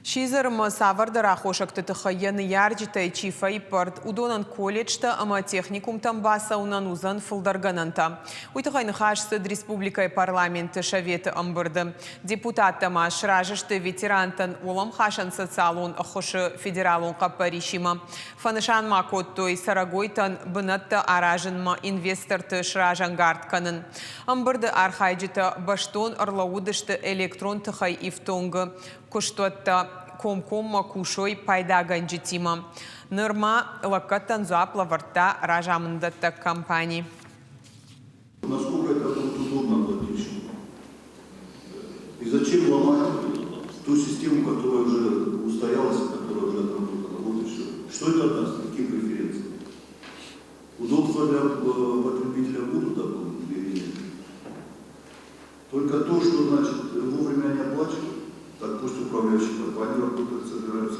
Сидзӕр ӕмӕ цавӕрдӕр аххосӕгты тыххӕй йӕ ныййарджытӕй чи фӕиппӕрд, уыдонӕн колледжтӕ ӕмӕ техникумтӕм бацӕуынӕн уыдзӕн фылдӕр гӕнӕнтӕ. Уый тыххӕй ныхас цыд республикӕйы парламенты советы ӕмбырды. Депутаттӕ ма сразы сты ветерантӕн уӕлӕмхасӕн социалон ӕххуысы федералон хъӕппӕрисимӕ. Фӕнысан ма кодтой цӕрӕгойтӕн бынӕттӕ аразынмӕ инвесторты сразӕнгард кӕнын. Ӕмбырды архайджытӕ бӕстон ӕрлӕууыдысты электрон тыхӕй ифтонгы куыстуӕттӕ комкоммӕ кусой пайдагӕнджытимӕ. Нырма лӕггӕдтӕн дзуапп лӕвӕрдта разамынддӕттӕг компани. Насколько это будет удобно плательщику? И зачем ломать ту систему, которая уже устоялась, которая уже отработана? Вот и все. Что это даст? Какие преференции? Удобства для потребителя будут дополнительные или нет? Только то, что, значит, вовремя не оплачивают, так пусть управляющие компании работают, собирают.